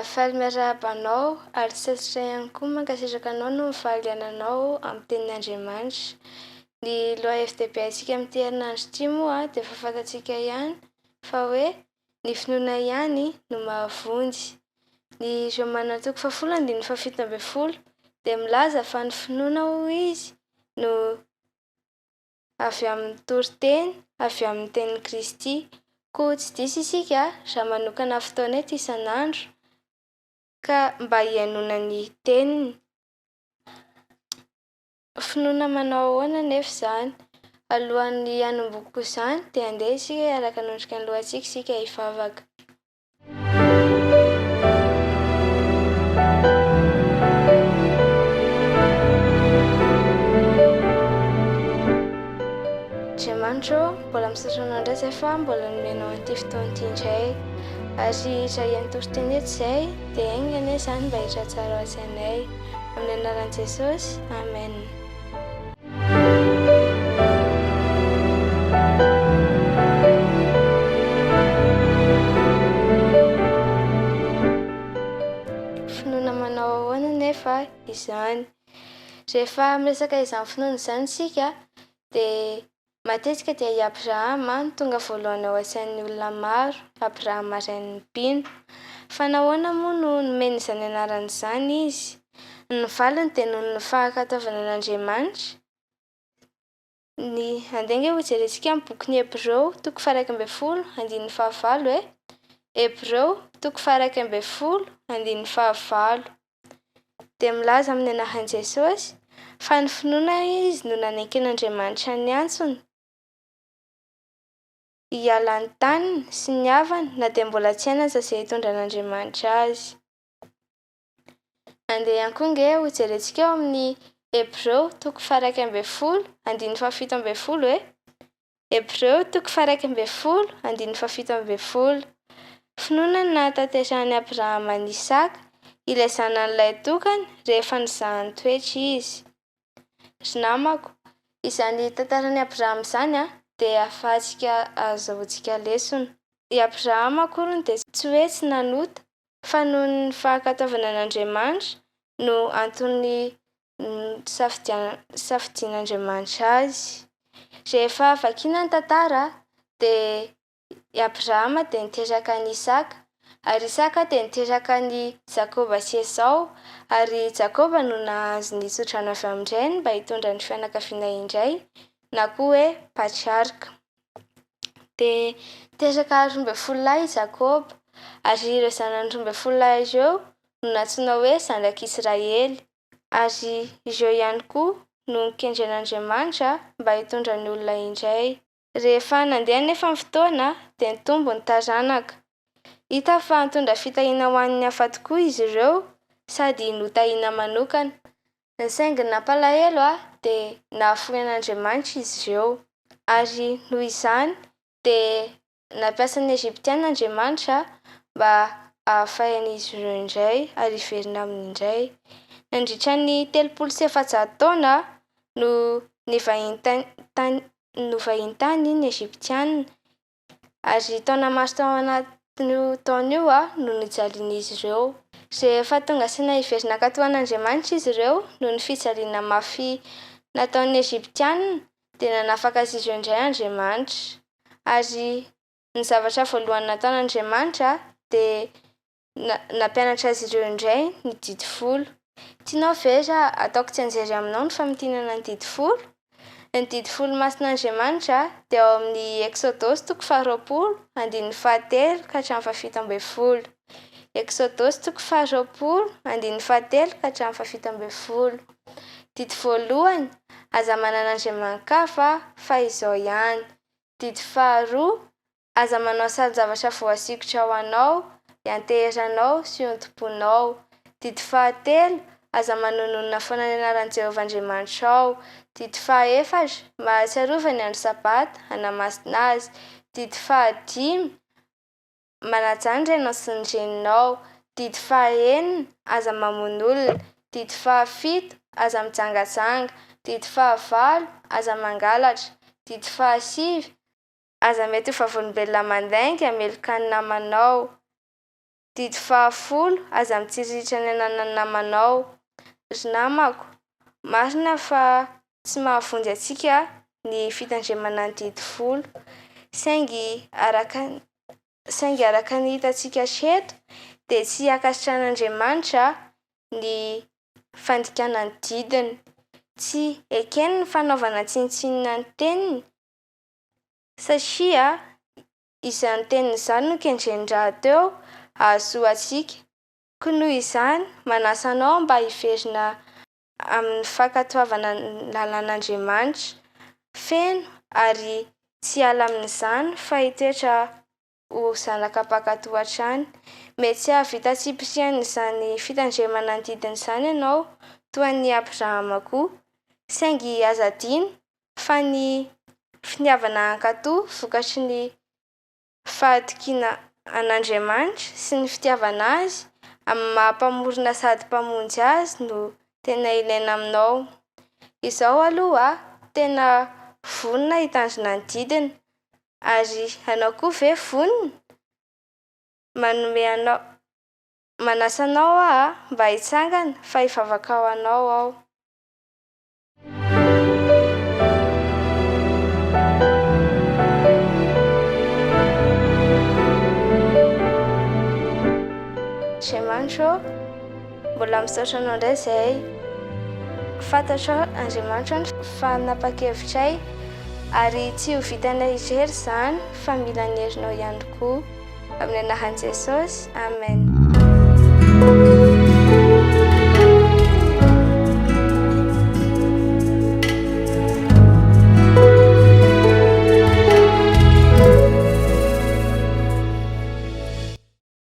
Faly miarahaba anao ary tsy sasatra ihany koa mankasitraka anao noho ny fahaliananao amin'ny tenin'Andriamanitra. Ny lohahevi-dehibe antsika amin'ity herinandro ity moa dia efa fantatsika ihany fa hoe ny finoana ihany no mahavonjy. Ny Romana toko fahafolo andininy fahafito ambin'ny folo dia milaza fa ny finoana hoy izy no avy amin'ny toriteny avy amin'ny tenin'i Kristy. Koa tsy diso isika raha manokana fotoana eto isan'andro ka mba hihainoana ny teniny. Finoana manao ahoana anefa izany? Alohan'ny hanombohako izany dia andeha isika hiaraka hanondrika ny lohantsika isika hivavaka. Andriamanitra ô, mbola misaotra Anao indray izay fa mbola nomenao an'ity fotoana ity indray. Ary raha hihaino toriteny eto izay, dia enga anie izany mba hiditra tsara ao an-tsainay. Amin'ny anaran'i Jesosy, Amen. Finoana manao ahoana anefa izany? Rehefa miresaka izany finoana izany isika dia Matetika dia i Abrahama no tonga voalohany ao an-tsain'ny olona maro, Abrahama rain'ny mpino. Fa nahoana moa no nomena izany anarana izany izy? Ny valiny dia noho ny fahankatoavana an'Andriamanitra. Ny, andeha ange hojerentsika ny bokin'ny Hebreo, toko faha-11, andininy fahavalo e. Hebreo, toko faha-11, andininy fahavalo. Dia milaza amin'ny anaran'i Jesosy fa ny finoana izy no naneken'Andriamanitra ny antsony hiala ny taniny sy ny havany na dia mbola tsy hainy aza izay hitondran'Andriamanitra azy. Andeha ihany koa ange hojerentsika ao amin'ny Hebreo toko faha-11 andininy fahafito ambin'ny folo e. Hebreo toko faha-11 andininy fahafito ambin'ny folo. Finoana no nahatanterahan'i Abrahama an'i Isaka, ilay zanany lahitokana, rehefa nizahany toetra izy. Ry namako, izany tantaran'i Abrahama izany dia ahafahantsika ahazahoantsika lesona. I Abrahama akoriny dia tsy hoe tsy nanota, fa noho ny fahankatoavana an'Andriamanitra no antony nisafidian'Andriamanitra azy. Rehefa vakina ny tantara dia i Abrahama dia niteraka an'i Isaka, ary Isaka dia niteraka an'i Jakoba sy Esao, ary Jakoba no nahazo ny tsodrano avy amin-drainy mba hitondra ny fianakaviana indray, na koa hoe patriarka. Dia niteraka 12 lahy i Jakoba, ary ireo zanany 12 lahy ireo no nantsoina hoe zanak'Israely. Ary ireo ihany koa no nokendren'Andriamanitra mba hitondra ny olona indray. Rehefa nandeha anefa ny fotoana, dia nitombo ny taranaka. Hita fa nitondra fitahiana ho an'ny hafa tokoa izy ireo, sady notahiana manokana. Saingy ny nampalahelo dia nahafoy an'Andriamanitra izy ireo. Ary noho izany dia Nampiasa ny Egyptiana Andriamanitra mba hahafay an'izy ireo indray ary hiverina aminy indray. Nandritra ny 430 taona no nivahiny tany ny Egyptiana, ary taona maro tao anatin'io taona io no nijalian'izy ireo. Rehefa tonga saina hiverina hankatò an'Andriamanitra izy ireo noho ny fijaliana mafy nataon'ny Egyptiana, dia nanafaka azy ireo indray Andriamanitra. Ary ny zavatra voalohany nataon'Andriamanitra dia nampianatra azy ireo indray ny didy folo. Tianao ve raha ataoko tsianjery aminao ny famintinana ny didy folo? Ny didy folo masin'Andriamanitra dia ao amin'ny Eksodosy toko faharoapolo andininy fahatelo ka hatramin'ny fahafito ambin'ny folo. Eksodosy toko faharoapolo andininy fahatelo ka hatramin'ny fahafito ambin'ny folo. Didy voalohany, Aza manana andriamani-kafa fa izao ihany. Didy faharoa, Aza manao sarin-javatra voasikotra ho anao, ianteheranao sy iontomponao. Didy fahatelo, Aza manononona foana ny anaran'i Jehovah Andriamanitrao. Didy fahaefatra, Mahatsiarova ny andro Sabata, hanamasina azy. Didy fahadimy, Manajà ny rainao sy ny reninao. Didy fahaenina, Aza mamono olona. Didy fahafito, Aza mijangajanga. Didy fahavalo, Aza mangalatra. Didy fahasivy, Aza mety ho vavolombelona mandainga hameloka ny namanao. Didy fahafolo, Aza mitsiriritra ny ananan'ny namanao. Ry namako, marina fa tsy mahavonjy antsika ny fitandremana ny didy folo, saingy araka saingy araka ny hitantsika hatreto dia tsy ankasitrahan'Andriamanitra ny fandikana ny didiny. Tsy ekeny ny fanaovana tsinontsinona ny teniny satria izany teniny izany no kendreny rahateo hahasoa antsika. Koa noho izany, manasa anao mba hiverina amin'ny fankatoavana ny lalàn'Andriamanitra feno ary tsy hiala amin'izany fa hitoetra ho zanaka mpankatò hatrany. Mety tsy hahavita tsipirian'izany fitandremana ny didiny izany ianao, toa an'i Abrahama koa. Saingy aza adino fa ny finiavana hankatò vokatry ny fahatokiana an'Andriamanitra sy ny fitiavana Azy amin'ny maha Mpamorona sady Mpamonjy Azy no tena ilaina aminao. Izao aloha tena vonona hitandrina ny didiny. Ary ianao koa ve vonona? Manome anao, manasa anao aho mba hitsangana fa hivavaka ho anao aho. Andriamanitra ô, mbola misaotra Anao indray izahay. Fantatrao Andriamanitra ny fanapan-kevitray ary tsy ho vitanay irery izany fa mila ny herinao ihany koa. Amin'ny anaran'i Jesosy, Amen.